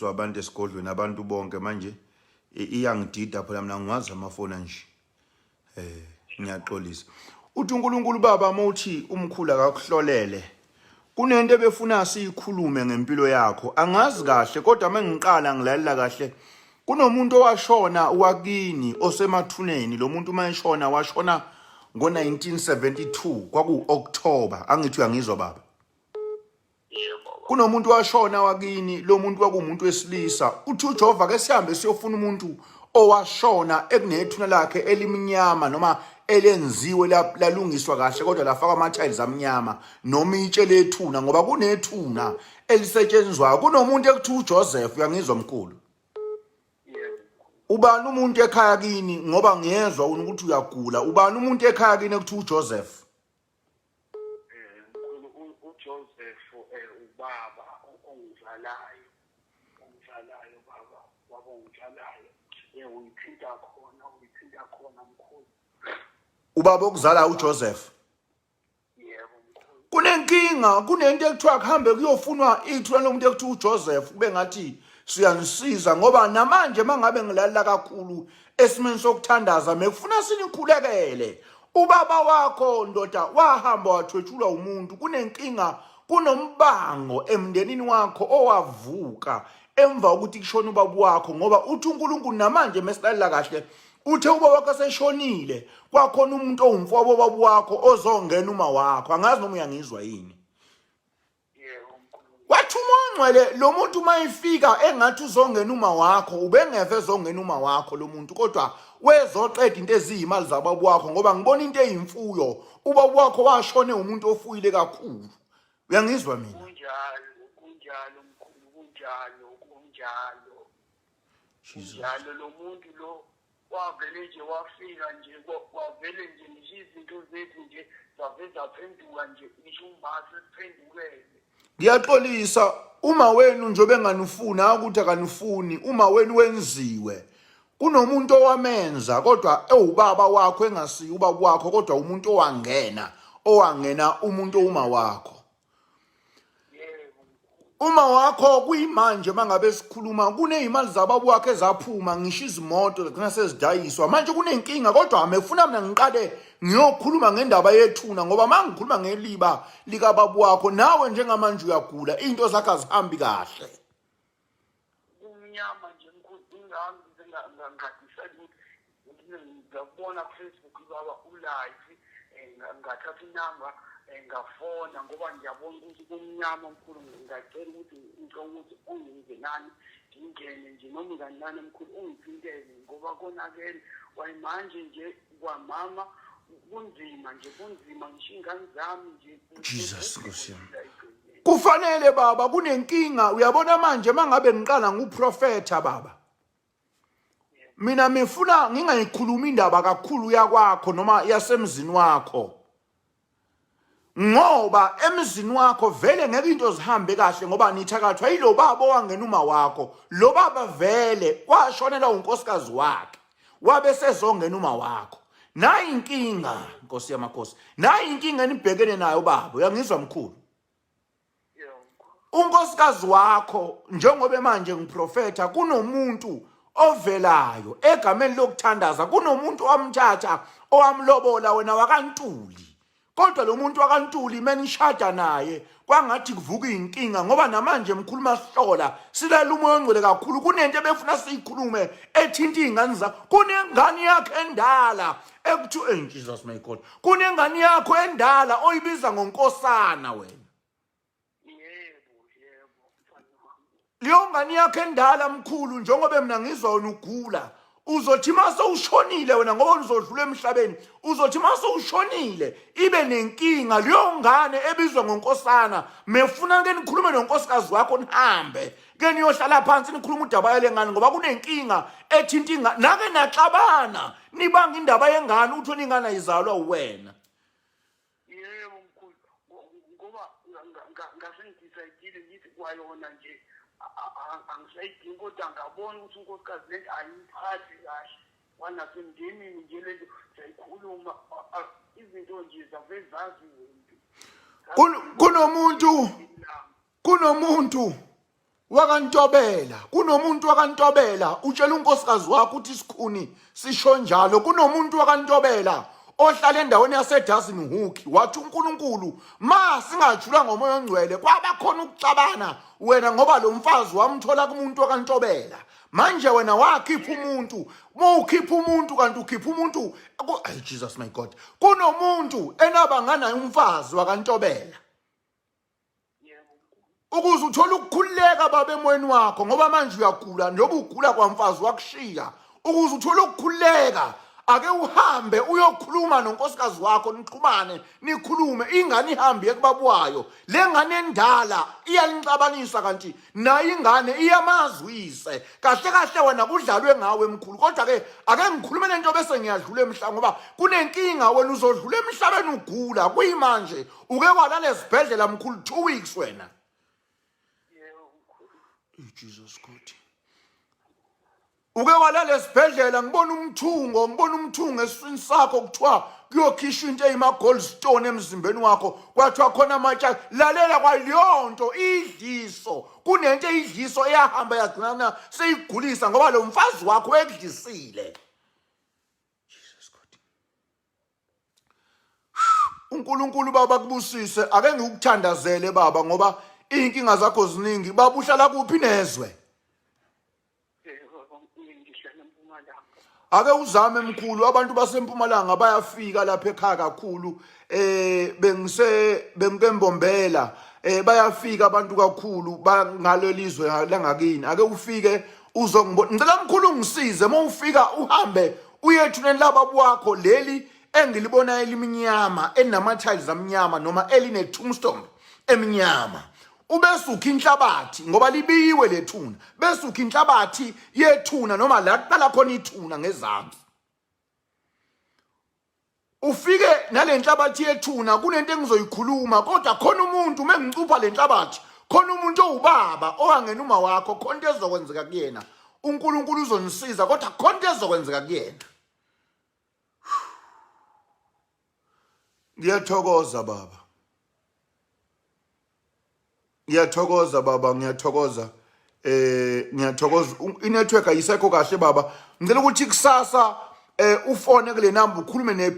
Abantu esigodlweni, abantu bonke manje iyangidida phela mina, ngiwazi amafoni anje. Ngiyaxolisa. Uthi uNkulunkulu baba, mawuthi umkhulu akakuhlolele. Kunento ebefuna siyikhulume ngempilo yakho. Angazi kahle kodwa mengiqala ngilalela kahle. Kunomuntu owashona wakini osemathuneni. Lo muntu uma eshona washona ngo-1972 kwaku-October. Angithi uyangizwa baba? Yebo. Kunomuntu washona wakini, lo muntu kwakuwumuntu wesilisa. Uthi uJehova ke sihambe siyofuna umuntu owashona ekunethuna lakhe elimnyama noma elenziwe lalungiswa kahle kodwa lafakwa ama-tiles amnyama noma itshe lethuna, ngoba kunethuna elisetshenziswayo. Kunomuntu ekuthiwa uJoseph, uyangizwa mkhulu? Yebo. Ubani umuntu ekhaya kini, ngoba ngiyezwa ukuthi uyagula. Ubani umuntu ekhaya kini ekuthiwa uJoseph? Mkhulu, uJoseph ubaba ongizalayo, ongizalayo baba, baba ongizalayo. Uyithinta khona, uyithinta khona mkhulu. Ubaba okuzala uJoseph? Yebo mkhulu. Kunenkinga, kunento ekuthiwa kuhambe kuyofunwa ithuna lomuntu ekuthiwa uJoseph, kube ngathi siyanisiza ngoba namanje mangabe ngilalela kakhulu esimeni sokuthandaza mekufuna sinikhulekele. Ubaba wakho ndoda wahamba wathwetshulwa umuntu. Kunenkinga, kunombango emndenini wakho owavuka emva kokuthi kushona ubaba wakho, ngoba uthi uNkulunkulu namanje mesilalela kahle uthe ubaba wakho eseshonile kwakhona umuntu owumfowabo baba wakho ozongena uma wakho. Angazi noma uyangizwa yini. Yebo mkhulu. Wathi uMoya oNgcwele lo muntu uma efika engathi uzongena uma wakho, ubengeve ezongena uma wakho lo muntu, kodwa wezoqeda into eziyimali zababa wakho, ngoba ngibona into eyimfuyo. Ubaba wakho washone umuntu ofuyile kakhulu. Uyangizwa mina? Kunjalo, kunjalo mkhulu, kunjalo, kunjalo. Jesus. Kunjalo, lo muntu lo wavele nje wafika nje, kwavele nje ngisho izinto zethu nje zave zaphenduka nje, ngisho umase siphendukele. Ngiyaxolisa, uma wenu njengoba enganifuni, ukuthi akanifuni, uma wenu wenziwe. Kunomuntu owamenza kodwa ewubaba wakho, engasiyi ubaba wakho, kodwa umuntu owangena, owangena umuntu uma wakho. Yebo mkhulu. Uma wakho kuyimanje mangabe sikhuluma kuneyimali zababa wakhe ezaphuma, ngisho izimoto zagcina sezidayiswa. Manje kunenkinga kodwa mefuna mina ngiqale ngiyokhuluma ngendaba yethuna, ngoba mangikhuluma ngeliba likababa wakho nawe njengamanje uyagula, into zakho azihambi kahle. Kumnyama nje mkhulu, ingami ngize ngadecide ukuthi ngiyakubona ku-Facebook baba ulive, ngathatha inamba, ngafona ngoba ngiyabona ukuthi kumnyama mkhulu. Ngacela ukuthi ngicela ukuthi ungingenani ngingene nje noma kancane mkhulu, ungithintele ngoba konakele wayimanje nje kwamama kunzima nje, kunzima ngisho iy'ngane zami nje. Jesus, Nkosi yami. Kufanele baba, kunenkinga uyabona manje mangabe ngiqala nguprofetha baba, mina mifuna ngingayikhuluma indaba kakhulu yakwakho noma yasemzini wakho, ngoba emzini wakho vele ngeke into zihambe kahle, ngoba nithakathwa yilo baba owangena uma wakho. Lo baba vele washonelwa unkosikazi wakhe, wabe sezongena uma wakho. Nayi inkinga, Nkosi yamakhosi, nayi inkinga enibhekene nayo baba. Uyangizwa mkhulu? Unkosikazi wakho njengoba manje ngiprofetha, kunomuntu ovelayo egameni lokuthandaza, kunomuntu owamthatha owamlobola wena wakaNtuli, kodwa lo muntu wakaNtuli menishada naye kwangathi kuvuka inkinga, ngoba namanje mkhuluma sihlola silala umoya ongcwele kakhulu. Kunento ebefuna siyikhulume ethinta iy'ngane zakho. Kunengane yakho endala ekuthiwa, hey Jesus my God, kunengane yakho endala oyibiza ngonkosana wena. Yebo, yebo mfana wami. Leyo ngane yakho endala mkhulu, njengoba mina ngizwa wena ugula, uzothi uma sewushonile wena, ngoba uzodlula emhlabeni, uzothi uma sewushonile ibe nenkinga leyo ngane ebizwa ngonkosana. Mefuna ke nikhulume nonkosikazi wakho, nihambe ke niyohlala phansi nikhulume udaba yale ngane, ngoba kunenkinga ethinta ingane. Nake naxabana nibanga indaba yengane, uthi wena ingane ayizalwa uwena. Yebo mkhulu, ngoba ngase ngidecide ngithi kwayona nje angisayidingi, kodwa ngabona ukuthi unkosikazi lento ayimphathi kahle, kwanasemndenini nje lento sayikhuluma, izinto nje zave zaziwe. Kunomuntu, kunomuntu WakaNtobela, kunomuntu wakaNtobela utshela unkosikazi wakho ukuthi isikhuni sisho njalo. Kunomuntu wakaNtobela ohlala endaweni yaseDazen Hook, wathi uNkulunkulu ma singajula ngomoya ongcwele kwaba khona ukuxabana wena ngoba lo mfazi wamthola kumuntu wakaNtobela. Manje wena wakhipha umuntu, uma ukhipha umuntu kanti ukhipha umuntu, ay Jesus my God, kunomuntu enabanganaye umfazi wakaNtobela. Ukuze uthole ukukhululeka baba emoyeni wakho, ngoba manje uyagula, njengoba ugula kwamfazi wakushiya, ukuze uthole ukukhululeka ake uhambe uyokhuluma nonkosikazi wakho, nixhumane nikhulume, ingane ihambe iye kubaba wayo. Le ngane endala iyalinixabanisa, kanti nayo ingane iyamazi uyise. Kahle kahle wena kudlalwe ngawe mkhulu. Kodwa ke ake ngikhulume lento bese ngiyadlula emhlabeni, ngoba kunenkinga, wena uzodlula emhlabeni ugula kuyimanje. Uke walala esibhedlela mkhulu 2 weeks wena. Yebo mkhulu. Jesus God. Uke walala esibhedlela, ngibona umthungo, ngibona umthungo esiswini sakho, kuthiwa kuyokhishwa into eyima gallstone emzimbeni wakho, kwathiwa khona amatsha. Lalela kwaleyonto idliso, kunento eyidliso eyahamba yagcina seyigulisa ngoba lo mfazi wakho wekudlisile. Jesus God. uNkulunkulu baba kubusise, ake ngikuthandazele baba ngoba izinkinga zakho ziningi. Baba uhlala kuphi nezwe? Ake uzame mkhulu, abantu basempumalanga bayafika lapha ekhaya kakhulu. Bengise bengikembombela, bayafika abantu kakhulu bangalelizwe langakini. Ake ufike uzongibona, ngicela mkhulu ungisize uma ufika uhambe uye ethuneni lababa wakho leli engilibonayo elimnyama elinama-tiles amnyama noma eline-tombstone emnyama, ubese ukha inhlabathi ngoba libiyiwe lethuna, bese ukha inhlabathi yethuna noma la kuqala khona ithuna ngezansi, ufike nale nhlabathi yethuna. Kunento engizoyikhuluma, kodwa khona umuntu uma ngicupha le nhlabathi, khona umuntu owubaba owangena uma wakho, khona into ezokwenzeka kuyena. uNkulunkulu uzonisiza, kodwa khona into ezokwenzeka kuyena. Ngiyathokoza baba, ngiyathokoza baba, ngiyathokoza, ngiyathokoza. Inetwork ayisekho kahle baba. Ngicela ukuthi kusasa ufone kule number ukhulume ne